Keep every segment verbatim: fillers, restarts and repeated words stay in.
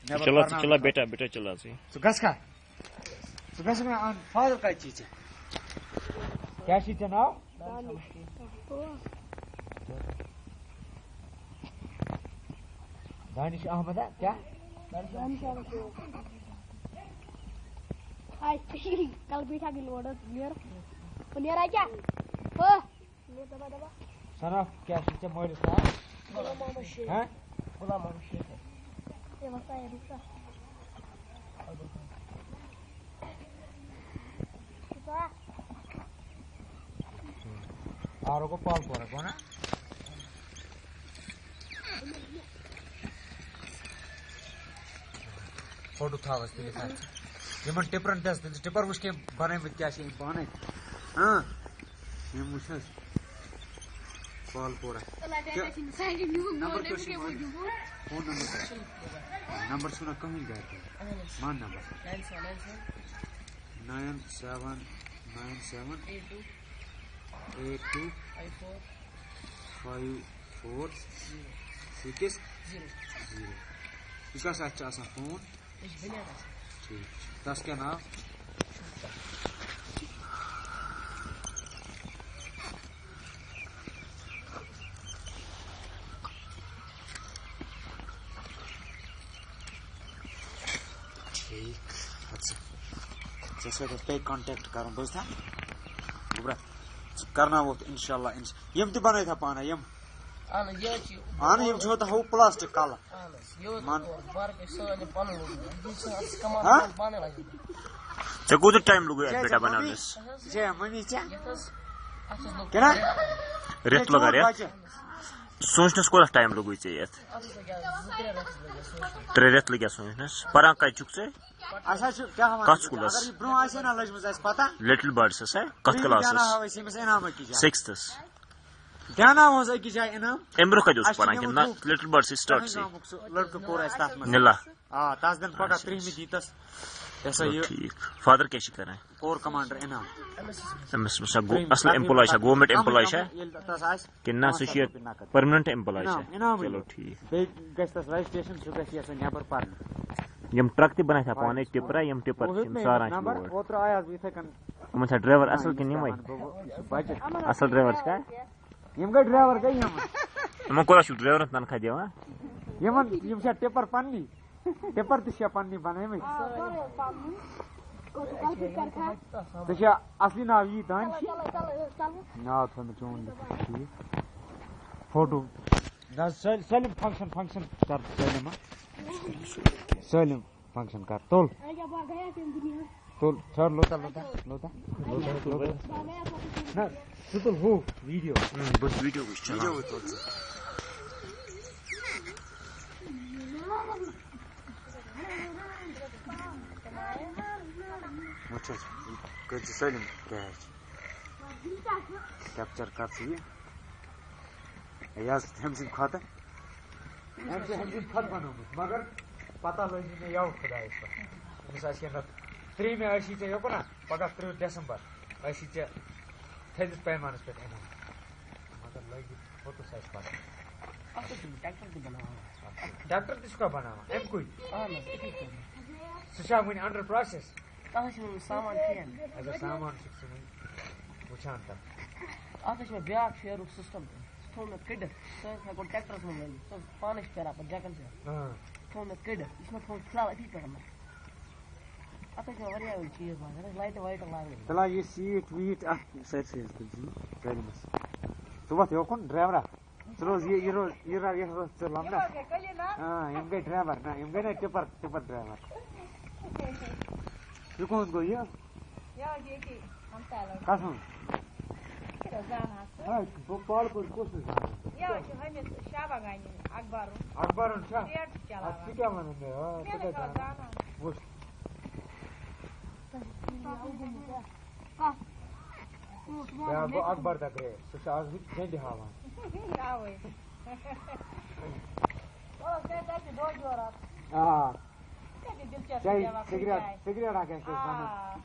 چلا، چلا بیٹا، بیٹا، چلا سی۔ ژٕ گژھ کھا؟ ژٕ گژھ مےٚ اَن، فادر کَتہِ چھُے ژےٚ؟ کیٛاہ چھُے ژےٚ ناو؟ دانش احمد ہا؟ کیٛاہ؟ آے، کل بیٹھا گٔے لوڈ حظ، نیر۔ ہُہ نیرا کیٛاہ؟ ہُہ۔ نیر دبا دبا۔ ثنا، کیٛاہ چھُے ژےٚ مٲلِس ناو؟ غلام محمد شیخ۔ ہہ؟ غلام محمد شیخ۔ ہے، وۄستا، ہے، رُک سا۔ آرو کو پال پورا کون ہے؟ فوٹو تھاو اَسہِ تُلِتھ اَتھ۔ یِمن ٹِپرن تہِ حظ، تِم چھِ ٹِپر وٕچھ کینٛہہ بنٲومٕتۍ، کیٛاہ چھِ یِم پانے؟ ہاں، یِم وٕچھ حظ۔ پال پورا۔ نمبر کیٛاہ چھُ یِمن؟ فون نمبر کیٛاہ چھُ؟ نمبر چھُنہ کٕہٕنۍ گرِ۔ اہن حظ۔ ون number. Nine seven nine seven nine seven eight two eight two five four five four six zero zero۔ یہِ کَس اَتھ چھِ آسان فون؟ یہِ چھِ بٕلیک آسان۔ ٹھیٖک چھُ۔ تَس کیٛاہ ناو؟ ٹھیٖک۔ اَدٕ سا۔ ژےٚ سۭتۍ پیٚیہِ کانٹیکٹ کَرُن، بوٗزتھا؟ گوٚبرا، ژٕ کَرناوتھ اِنشاء اللہ، اِنش-، یِم تہِ بَنٲوتھا پانَے یِم؟ اَہَن حظ، یہِ حظ چھِ اَہَن، یِم چھِ ہوتہٕ ہُہ پلاسٹِک کَلہٕ۔ اَہَن حظ، یہِ حظ مان۔ بَرٕ گٔے سٲنۍ پَنٕنۍ لوٚگ۔ یہِ چھِ اَسہِ کَمال ہاں؟ پانَے لَگان۔ ژےٚ کوٗتاہ ٹایم لوٚگُے اَتھ ژےٚ بیٹا مٔمی؟ بَناونَس؟ ژےٚ مٔمی ژےٚ؟ یَتھ حظ، اَتھ حظ لوٚگ کِنہٕ؟ رٮ۪تھ۔ رٮ۪تھ لوٚگا رٮ۪تھ؟ بَچہِ۔ سونٛچنَس کوٗتاہ ٹایم لوٚگُے ژےٚ یَتھ؟ اَتھ حظ لٔگۍ اَز زٕ ترٛےٚ رٮ۪تھ لٔگۍ اَسہِ سونٛچنَس۔ ترٛےٚ رٮ۪تھ لٔگۍ اَسہِ سونٛچنَس۔ پَران کَتہِ چھُکھ ژٕ؟ اَسہِ حظ چھُ کیٛاہ وَنان؟ کَتھ سکوٗلَس؟ اگر یہِ برٛونٛہہ آسہِ ہے نا لٔجمٕژ اَسہِ پَتہ۔ لِٹٕل بٲڈسَس، ہا؟ کَتھ تُہۍ کلاسَس؟ دیٛاناوہو أسۍ أمِس انعام أکِس جایہِ۔ سِکِستھَس۔ دیٛاناوہوس أکِس جایہِ انعام۔ اَمہِ برٛونٛہہ کَتہِ اوس اَسہِ چھُ پَران کِنہٕ نہ؟ نِمُت ہُہ لِٹٕل بٲڈسٕے سٹاٹسٕے؟ تُہٕنٛدِ گامُک سُہ لٔڑکہٕ کوٚر اَسہِ تَتھ منٛز۔ نِلا۔ آ، تَس دِن پَگاہ اچھا، ترٛہمہِ اچھا۔ دِتَس۔ یہِ ہسا چلو یہِ ٹھیٖک۔ فادر کیٛاہ چھِ کران؟ کور کمانڈر انعام۔ أمِس ہسا گوٚو اصل ایمپلاے چھا، گورنمنٹ ایمپلاے چھا؟ ییٚلہِ تَس آسہِ کِنہٕ نہ، سُہ چھُ پانٛژھ ساس رۄپیہِ نقد۔ پٔرمننٹ ایمپلاے چھا؟ انعام، انعام چلو ییٚلہِ۔ ٹھیٖک۔ بیٚیہِ گژھِ تَس رجسٹریشن، سُہ گژھِ یَژھُن نٮ۪بر پَرنہِ۔ یِم ٹرک تہِ بناوِ ہا پانے ٹِپرا، یِم ٹِپر وۄنۍ چھِ ہیوٚت یِم مےٚ ساران چھِ نمبر، یور۔ اوترٕ آیہِ آز بہٕ یِتھَے کٔنۍ۔ یِمن چھا ڈرایور نہ، اصل یِم کِنہٕ یِمے؟ چھِ دَپان، بہٕ، بہٕ، بہٕ چھُس بچہِ۔ اصل ڈرایور چھا؟ یِم گٔے ڈرایور گٔے یِم۔ یِمن کوٗتاہ چھُکھ ڈرایورن تنخواہ دِوان؟ یِمن، یِم چھا ٹِپر پننی؟ ٹِپر تہِ چھا پننی بنٲومٕتۍ؟ آ، سورُے اوس پننُے۔ کوٚت کلپِت کرکھا؟ ژےٚ چھا اصلی ناو یی دانش؟ چلو، چلو، چلو، چلو۔ ناو تھوٚو مےٚ چون لیکھِتھ، ٹھیٖک۔ فوٹو۔ نہ حظ، سٲل-، سٲلِم فنکشن، فنکشن کر سٲلِم، ہا؟ سٲلِم فنکشن کر۔ تُل۔ اے کیٛاہ بہٕ گٔیَس ییٚمہِ دُنیا۔ تُل، ژھانڈ لوٚت، لوٚت، لوٚت، لوٚت۔ بہٕ گٔیَس نہ، سُہ تُل ہُہ ویٖڈیو۔ اۭں، بہٕ چھُس ویٖڈیو وٕچھان۔ ویٖڈیو وٕچھ تُل ژٕ۔ وٕچھ حظ، یہِ کٔرۍ زِ سٲلِم کیچ۔ کیپچر کر ژٕ یہِ۔ یہِ حظ ہیٚمہِ سٕنٛدِ کھۄتہٕ، أمۍ چھُ ہیٚمہِ سٕنٛدِ کھۄتہٕ بَنومُت، مگر پَتہ لٲجی مےٚ یَوٕ خۄدایَس پٮ۪ٹھ۔ أمِس آسہِ ہے نَتہٕ ترٛیٚیِمہِ آسی ژےٚ یوٚکُن نا، پَگاہ ترٛہ دسمبر آسی ژےٚ تھٔدِس پیمانَس پٮ۪ٹھ یِوان۔ مگر لٲگِتھ فوٹو سُہ آسہِ پَتہ۔ اَتھ حظ چھُ ٹریکٹر تہِ بَناوان۔ ٹریکٹر تہِ چھُکھا بَناوان؟ اَمہِ کُے؟ اَہَن حظ، یِتھَے کٔنۍ۔ سُہ چھا وٕنہِ under process؟ تَتھ حظ چھُنہٕ وٕنہِ سامان کِہیٖنۍ۔ اچھا، سامان چھُکھ ژٕ وٕنہِ وٕچھان تَتھ۔ اَتھ حظ چھِ مےٚ بیٛاکھ شیرُک سِسٹَم تہِ۔ سُہ تھوٚو مےٚ کٔڑِتھ۔ سُہ حظ ہٮ۪کو ٹریکٹَرَس منٛز لٲگِتھ۔ سُہ حظ پانَے چھِ پھیران پَتہٕ جَکَن سۭتۍ۔ اۭں۔ سُہ تھوٚو مےٚ کٔڑِتھ۔ یہِ چھِ مےٚ تھوٚومُت فِلحال أتھی پٮ۪ٹھ۔ اَتھ حظ چھِ مےٚ واریاہ أڑۍ چیٖز لاگٕنۍ۔ اَتھ حظ لایٹہٕ وایٹہٕ لاگٕنۍ۔ فِلحال یہِ سیٖٹ ویٖٹ اَتھ سٲرسٕے حظ تُلۍ زِ ٹرٛینہِ منٛز۔ ژٕ وَتھ یوکُن ڈرٛایورا۔ ژٕ روز یہِ، یہِ روز، یہِ را-، یہِ روز ژٕ لَمبَس۔ یہِ روز یہِ کٔلیٖن نا؟ آ، یِم گٔے ڈرٛایوَر، نہ، یِم گٔے نہ ٹِپَر، ٹِپَر ڈرٛایوَر۔ یہِ کُہُنٛد گوٚو یہِ؟ یہِ حظ ییٚتی ہمساے لَڑکہٕ۔ کَس منٛز؟ یہِ چھُ زانان سُہ۔ ہے، بہٕ پالہٕ پٲٹھۍ کُس نہٕ زانان؟ یہِ حظ چھُ ہُمِس شابا گانہِ اکبرُن۔ اکبرُن چھا؟ ریٹ چھُ چلاوان۔ اَدٕ ژٕ کیٛاہ وَنان مےٚ؟ آ، مےٚ ژٕ نَے کَتہِ چھُ زانان؟ زانان؟ وٕچھ۔ کَس؟ یا گوٚو اکبر دگرے، سُہ چھُ آز ہُتہِ جنٛدِ ہاوان۔ اَوَے۔ او، ژےٚ تَتہِ چھُ دۄہ جورا۔ آ۔ ژےٚ چھِ دِلچسپی چاے، دِوان کُنہِ سگریٹ، جایہِ۔ سگریٹ اکھ گژھِ اَسہِ بَنُن۔ آ۔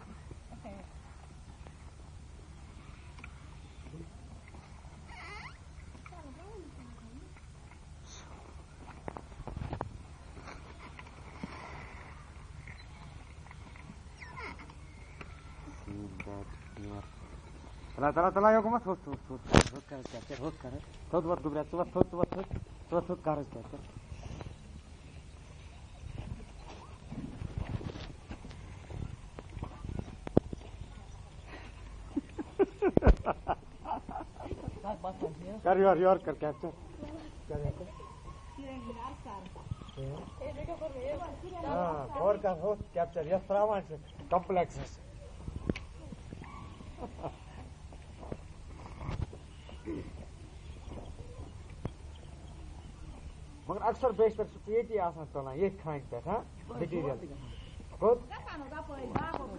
تلا، تلا، تلا، یوکُن وۄتھ، تھوٚد، تھوٚد، تھوٚد، تھوٚد، تھوٚد کر حظ کیپچر، تھوٚد کر حظ۔ تھوٚد وۄتھ، گوٚبریا، ژٕ وۄتھ، تھوٚد، ژٕ وۄتھ، تھوٚد، ژٕ وۄتھ، تھوٚد کر حظ کیپچر۔ کر یور، یور کر کیپچر۔ کر یور۔ آ، ہورٕ کر ہُتھ کیپچر، یۄس تراوان چھِ کمپلیکسس۔ مگر اکثر بیشتر چھُ ییٚتی آسان تُلان، ییٚتھۍ کھانہِ پٮ۪ٹھ، ہاں؟ مٹیٖریل۔ کوٚت؟ گژھان حظ اَپٲرۍ باغو۔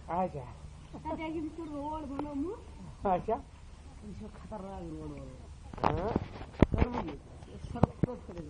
اچھا۔ تَتہِ یِم چھِ روڈ بَنومُت۔ اچھا۔ یہِ چھُ خطرناک روڈ وول۔ ہاں۔ کٔرمٕژ یہِ۔ یہِ چھِ سڑک پٮ۪ٹھ کٔرِتھ۔